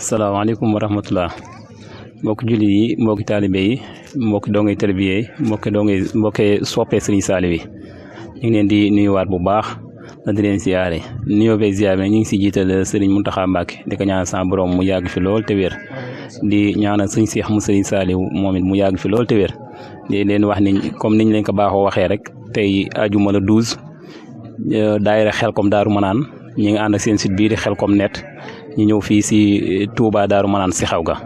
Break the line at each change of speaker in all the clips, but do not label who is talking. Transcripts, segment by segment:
asalaamaaleykum wa rahmatulah mbokki jullit yi mbokki taalibe yi mbokki dongay tërbiye yi mbokki soppee Sëriñ Saaliw yi ñu ngi leen di nuyuwaat bu baax di leen ziyaare nuyoo beeg ziyaare ñu ngi si jiital Sëriñ Muntaxa Mbàkke di ko ñaanal sa borom mu yàgg fi lool te wér di ñaanal Sëriñ Seex mu Sëriñ Saaliw moom it mu yàgg fi lool te wér di leen wax ni comme niñ leen ko baaxoo waxee rek tey ajuma la 12 daayira Xelkoom Daaru Manaan ñi ngi ànd ak seen site bii di Xelkoom net ñu ñëw fii si Touba Daaru Manaan si xaw ga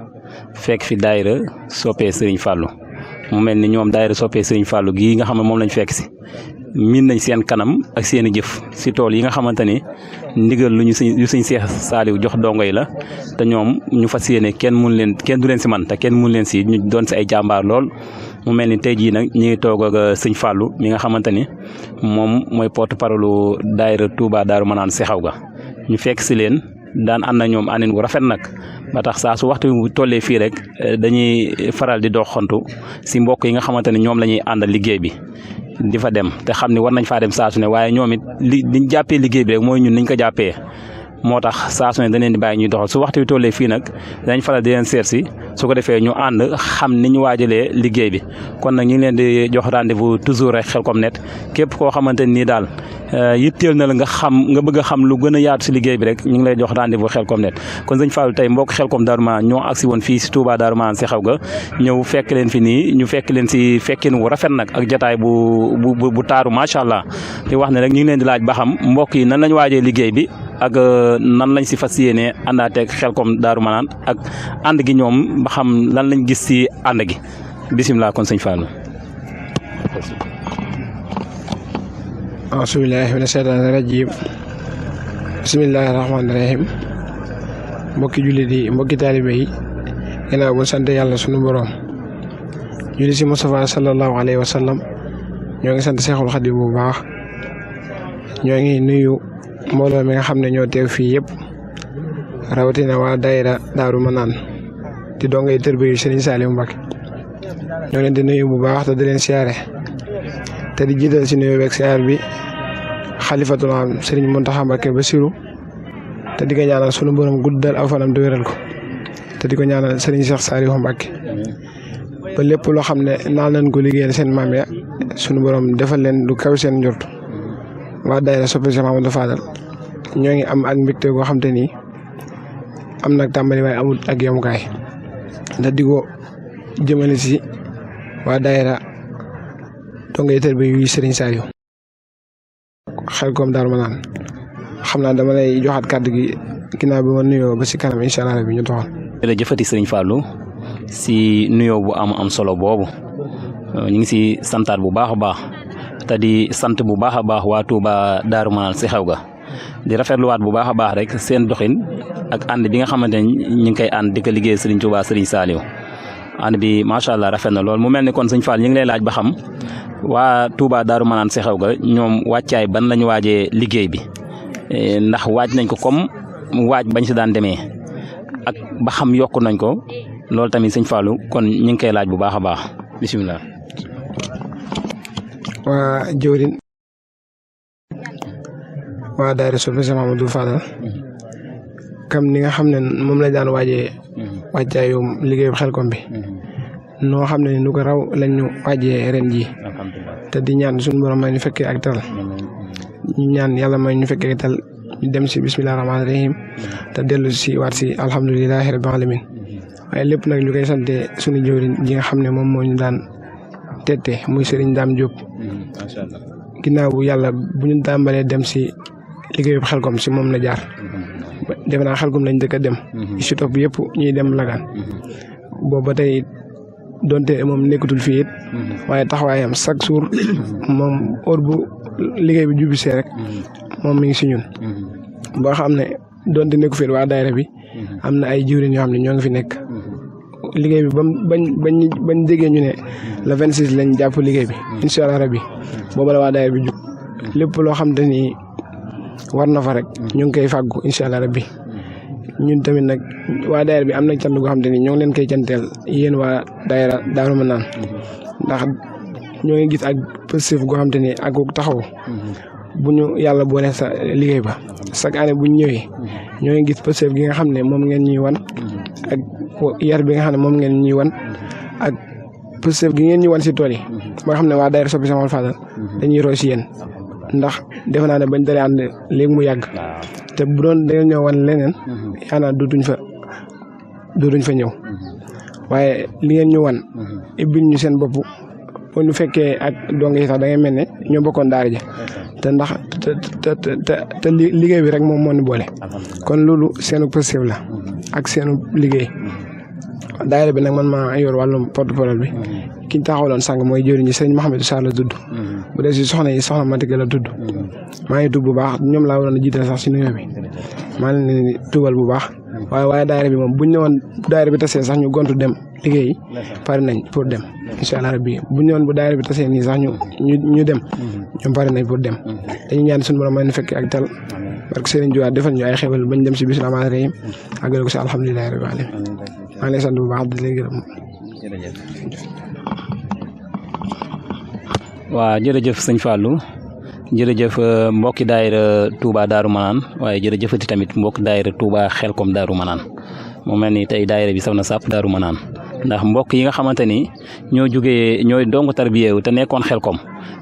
fekk fi daayira soppee Sëriñ Fàllu mu mel ni ñoom daayira soppee Sëriñ Fàllu gii nga xam ne moom lañ fekk si miin nañ seen kanam ak seen i jëf si tool yi nga xamante ni ndigal lu Sëriñ Seex Saaliw jox dongo yi la te ñoom ñu fas yéene kenn du leen si man te kenn mun leen si ñu doon si ay jàmbaar lool mu mel ni tey jii nag ñu ngi toog ak Sëriñ Fàllu mi nga xamante ni moom mooy porte-parole daayira Touba Daaru Manaan si xaw ga ñu fekk si leen daan ànd na ñoom àndin wu rafet nag ba tax saa su waxtu bu tollee fii rek dañuy faral di doxantu si mbokk yi nga xamante ne ñoom la ñuy àndal liggéey bi di fa dem te xam ni war nañ faa dem saa su ne waaye ñoom it liñ jàppee liggéey bi rek mooy ñun niñ ko jàppee moo tax saa su ne dañ leen di bàyyi ñuy doxal su waxtu bi tollee fii nag dañ faral di leen seet si su ko defee ñu ànd xam ni ñu waajalee liggéey bi kon nag ñu ngi leen di jox rendez-vous toujours rek Xelkoom net képp koo xamante ni daal yitteel na la nga bëgg a xam lu gën a yaatu si liggéey bi rek ñu ngi lay jox rendez-vous Xelkoom net kon Sëriñ Fàllu tey mbokk Xelkoom Daaru Manaan ñoo agsi woon fii si Touba Daaru Manaan si xaw ga ñëw fekk leen fi nii ñu fekk leen si fekkin wu rafet nag ak jotaay bu taaru macha allah di wax ne rek ñu ngi leen di laaj ba xam mbokk yi nan lañ waajee liggéey bi ak nan lañ si fas yéenee àndaateeg Xelkoom Daaru Manaan ak ànd gi ñoom ba xam lan lañ gis si ànd gi bisimilah kon Sëriñ Fàllu.
A'uuzubillahi mina shaytaani rajiim bismillahi rahmaani rahiim mbokki jullit yi mbokki taalibe yi ginnaaw bu sant yàlla sunu borom julli si Mustafa sallallahu alayhi wa sallam ñoo ngi sant Seexul Xadiim bu baax ñoo ngi nuyu mbooloo mi nga xam ne ñoo teew fii yëpp rawatina waa daayira Daaru Manaan di dongay tërbiye Sëriñ Saaliw Mbàkke ñoo leen di nuyu bu baax te di leen siyaare te di jiital si nuyu beeg siyaar bi xalifatul am Sëriñ Muntaxa Mbàkke Basiru te di ko ñaanal sunu borom guddal aw fanam te wéral ko te di ko ñaanal Sëriñ Seex Saaliw Mbàkke ba lépp loo xam ne naan nañ ko liggéeyal seen maam ya sunu borom defal leen lu kaw seen njort waa daayira soppe Seex Mamadu Fadal ñoo ngi am ak mbégte goo xam te ni am nag tàmbali waaye amul ak yemukaay ndax di ko jëmale si waa daayira dongay tërbiye yu Sëriñ Saaliw Xelkoom Daaru Manaan xam naa dama lay joxaat kàddu gi ginnaaw bi ma nuyoo ba si kanam incha allah bi ñu doxal.
jërëjëfati Sëriñ Fàllu si nuyoo bu am solo boobu ñu ngi si santaat bu baax a baax te di sant bu baax a baax waa Touba Daaru Manaan si xew ga di rafetluwaat bu baax a baax rek seen doxin ak ànd bi nga xamante ne ñu ngi koy ànd di ko liggéey Sëriñ Touba Sëriñ Saaliw ànd bi macha allah rafet na lool mu mel ni kon Sëriñ Fall ñu ngi lay laaj ba xam waa Touba Daaru Manaan si xew ga ñoom wàccaay ban lañu waajee liggéey bi ndax waaj nañ ko comme waaj bañ si daan demee ak ba xam yokku nañ ko loolu tamit Sëriñ Fallu kon ñu ngi koy laaj bu baax a baax bisimilah.
waa jëwriñ waa daayira soppe Seex Mamadu Fadal comme ni nga xam ne moom lañ daan waajee wàccaayu liggéeyu Xelkoom bi noo xam ne nu ko raw lañ ñu waajee ren ji te di ñaan suñu borom may ñu fekkee ak tal ñu ñaan yàlla may ñu fekkee ak tal ñu dem si bisimilah rahmaani rahim te dellu si waat si alhamdulilahi rabbil alamin waaye lépp nag ñu koy sante suñu jëwriñ ji nga xam ne moom moo ñu daan tette muy Sëriñ Daam Jóob ginnaaw bu yàlla bu ñu tàmbalee dem si liggéeyu Xelkoom si moom la jaar defe naa Xelkoom lañ dëkk a dem si topp yëpp ñuy dem Lagan booba tey donte moom nekkatul fii it waaye taxawaayam chaque jour moom heure bu liggéey bi jubisee rek moom mi ngi si ñun boo xam ne donte nekku fii waa daayira bi am na ay jiwriñ yoo xam ne ñoo ngi fi nekk liggéey bi bañ déggee ñu ne le 26 lañ jàpp liggéey bi incha allah rabbi booba la waa daayira bi jub lépp loo xam te ni war na fa rek ñu ngi koy fàggu incha allah rabbi ñun tamit nag waa daayira bi am na cant goo xam te ni ñoo ngi leen koy canteel yéen waa daayira Daaru Manaan ndax ñoo ngi gis ak positif goo xam te ni ak taxaw bu ñu yàlla boole sa liggéey ba chaque année bu ñu ñëwee ñoo ngi gis positif gi nga xam ne moom ngeen ñuy wan ak yar bi nga xam ne moom ngeen ñuy wan ak positif gi ngeen ñuy wan si tool yi ba nga xam ne waa daayira soppi Sama Fadal dañuy roy si yéen ndax defe naa ne bañ dalee ànd léegi mu yàgg te bu doon dañoo ñëw wan leneen yaakaar dootuñ fa ñëw waaye li ngeen ñu wan ibbil ñu seen bopp bu ñu fekkee ak dong yi sax da ngay mel ne ñoo bokkoon daara ja te ndax te liggéey bi rek moom moo ñu boole kon loolu seenu positif la ak seenu liggéey daayira bi nag man maa yor wàllum porte-parole bi ki ñu taxawaloon sàng mooy jëriñu sëñ Mouhamadou Sarr la tudd bu dee si soxna yi soxna Matick la tudd maa ngi tudd bu baax ñoom laa waroon a jiital sax si nuyoo bi maa ngi leen di tubal bu baax waaye daayira bi moom buñ ñëwoon bu daayira bi tasee sax ñu gontu dem liggéey pare nañ pour dem incha allah rabbi buñ ñëwoon bu daayira bi tasee nii sax ñu dem ñoom pare nañ pour dem dañuy ñaan suñu borom may nu fekk ak tal barke Serigne Diouf defal ñu ay xewal bañ dem si bis rahmaani rahim àggale ko si alhamdulilahi rabbil alamin maa ngi lay sant bu baax di leen gërëm.
waa jërëjëf sëñ Fallou jërëjëf mbokki daayira Touba Daaru Manaan waaye jërëjëfati tamit mbokki daayira Touba Xelkoom Daaru Manaan mu mel ni tey daayira bi saf na sàpp Daaru Manaan ndax mbokk yi nga xamante ni ñooy dong tarbiyewu te nekkoon Xelkoom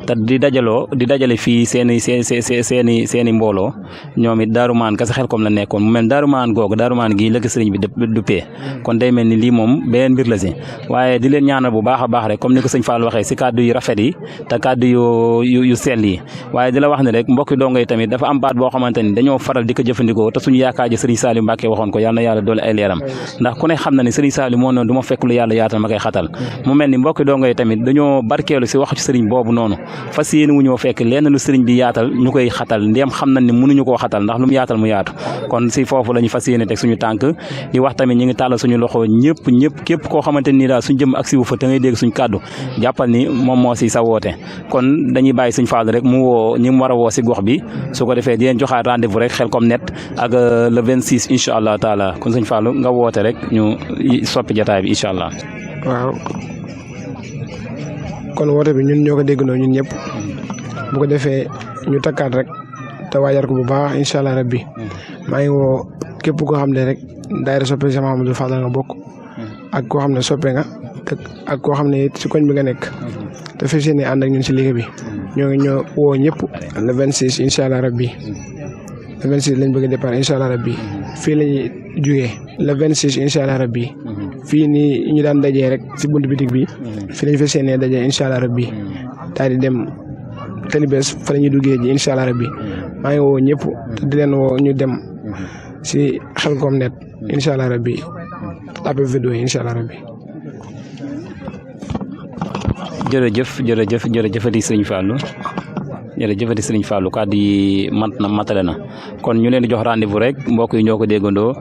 te di dajale fii seeni mbooloo ñoom it Daaru Manaan kese Xelkoom la nekkoon mu mel Daaru Manaan googu Daaru Manaan gii la ko sëriñ bi duppee kon day mel ni lii moom beneen mbir la si waaye di leen ñaanal bu baax a baax rek comme ni ko sëñ Fall waxee si kàddu yu rafet yi te kàddu yu sell yi waaye di la wax ne rek mbokki dongo yi tamit dafa am baat boo xamante ni dañoo faral di ko jëfandikoo te suñu yaakaar ji sëriñ Saliou Mbacke waxoon ko yàlla na yàlla doole ay leeram ndax ku ne xam na ne sëriñ Saliou moo noonu du ma fekk lu yàlla yaatal ma koy xatal mu mel ni mbokki dongo yi tamit dañoo barkeelu si wax ci sëriñ boobu noonu fas yéene wu ñoo fekk lenn lu sëriñ bi yaatal ñu koy xatal ndéem xam nañ ne mënuñu koo xatal ndax lu mu yaatal mu yaatu kon si foofu la ñu fas yéene teg suñu tànk di wax tamit ñu ngi tàllal suñu loxo ñëpp képp koo xamante ni daal suñ jëm ak si wu fa te ngay dégg suñ kàddu jàppal ni moom moo si sa woote kon dañuy bàyyi suñ Fall rek mu woo ñi mu war a woo si gox bi su ko defee di leen joxaat rendez-vous rek Xelkoom net ak le 26 incha allah taala kon suñ Fall nga woote rek ñu soppi jotaay bi incha allah.
waaw kon woote bi ñun ñoo ko déggandoo ñun ñëpp bu ko defee ñu takkaat rek te waajal ko bu baax incha allah rabbi maa ngi woo képp koo xam ne rek daayira soppe Cheikh Mouhamadou Fadal nga bokk ak koo xam ne soppe nga ak koo xam ne si koñ bi nga nekk te fas yéene ànd ak ñun si liggéey bi ñoo woo ñëpp le 26 incha allah rabbi le 26 lañ bëgg a départ incha allah rabbi fii la ñuy jugee le 26 incha allah rabbi fii nii ñu daan dajee rek si buntu bitig bi fii lañ fas yéene dajee incha allah rabbi daal di dem Talibes fa la ñuy duggee ji incha allah rabbi maa ngi woo ñëpp di leen woo ñu dem si Xelkoom net incha allah rabbi tapé vidéo yi incha allah rabbi.
jërëjëfati sëriñ Fallou jërëjëfati sëriñ Fallou kàddu yi matale na kon ñu leen di jox rendez-vous rek mbokk yi ñoo ko déggandoo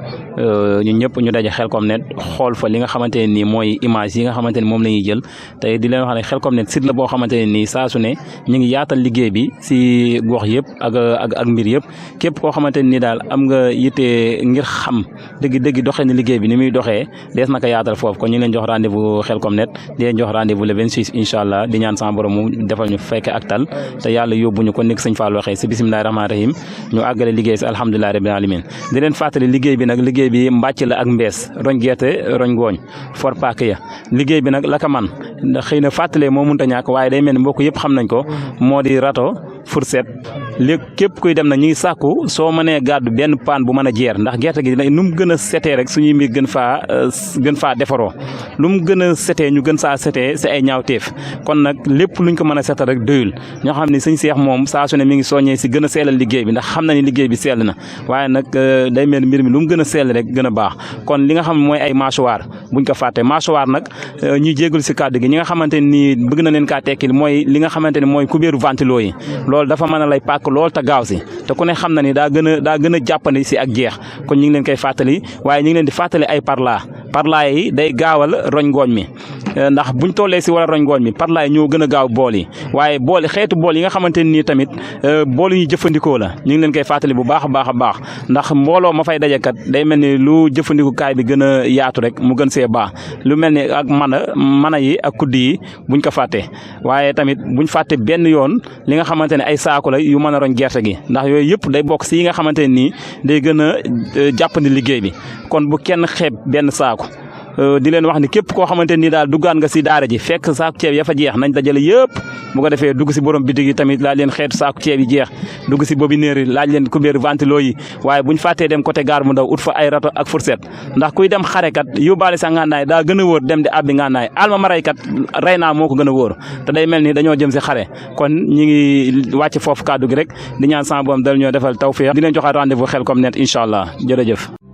ñun ñëpp ñu daje Xelkoom net xool fa li nga xamante ne nii mooy image yi nga xamante ne moom la ñuy jël tey di leen wax ne Xelkoom net site la boo xamante ne nii saa su ne ñu ngi yaatal liggéey bi si gox yëpp ak mbir yëpp képp koo xamante ne nii daal am nga yitte ngir xam dëgg doxee ni liggéey bi ni muy doxee dees na ko yaatal foofu kon ñu leen jox rendez-vous Xelkoom net di leen jox rendez-vous le 26 incha allah di ñaan sama borom mu defal ñu fekke ak tal te yàlla yóbbu ñu ko nekk sëñ Fall waxee si bisimilahi rahmaani rahim ñu àggale liggéey si alhamdulilahi rabbil alamin di leen fàttali liggéey bi nag liggéey bi mbàcc la ak mbees roñ gerte roñ ngooñ for paak ya liggéey bi nag la ka man xëy na fàttalee moo mënta ñàkk waaye day mel ni mbokk yëpp xam nañ ko moo di rato fourchette léegi képp kuy dem na ñu ngi sàkku soo mënee gàddu benn paan bu mën a jeer ndax gerte gi nu mu gën a setee rek suñuy mbir gën faa defaroo lu mu gën a setee ñu gën saa setee si ay ñaawteef kon nag lépp luñ ko mën a setal rek doyul ñoo xam ne sëñ Seex moom saa su ne mi ngi soññee si gën a seelal liggéey bi ndax xam na ni liggéey bi sell na waaye nag day mel mbir mi lu mu gën a sell rek gën a baax kon li nga xam mooy ay mâchoire buñ ko fàtte mâchoire nag ñuy jégalu si kàddu gi ñi nga xamante ni bëgg na leen kaa tekkil mooy li nga xamante ni mooy kubéeru ventilo yi loolu dafa mën a lay pàkk lool te gaaw si te ku ne xam na ni daa gën a jàppandi si ak jeex kon ñu ngi leen koy fàttali waaye ñu ngi leen di fàttali ay parla yi day gaawal roñ ngooñ mi ndax buñ tollee si war a roñ ngooñ mi parlaay ñoo gën a gaaw bool yi waaye bool xeetu bool yi nga xamante nii tamit bool yi jëfandikoo la ñu ngi leen koy fàttali bu baax a baax ndax mbooloo ma fay dajekat day mel ni lu jëfandikukaay bi gën a yaatu rek mu gën see baax lu mel ni ak mana yi ak kuddi yi buñ ko fàtte waaye tamit buñ fàtte benn yoon li nga xamante ne ay saako la yu mën a roñ gerte gi ndax yooyu yëpp day bokk si yi nga xamante ne nii day gën a jàppandi liggéey bi kon bu kenn xeeb benn saako di leen wax ni képp koo xamante ni daal duggaan nga si daara ji fekk saako ceeb ya fa jeex nañ dajale yëpp bu ko defee dugg si borom bitig yi tamit laaj leen xeetu saako ceeb yi jeex dugg si bobinière yi laaj leen kubéer ventilo yi waaye buñ fàttee dem côté gaar bu ndaw ut fa ay rato ak fourchette ndax kuy dem xarekat yóbbaale sa ngànnaay daa gën a wóor dem di abbi ngànnaay alma ma raykat rey naa moo ko gën a wóor te day mel ni dañoo jëm si xare kon ñi ngi wàcc foofu kàddu gi rek di ñaan sama borom dal ñoo defal tawfiq di leen joxaat rendez-vous Xelcom net incha allah jërëjëf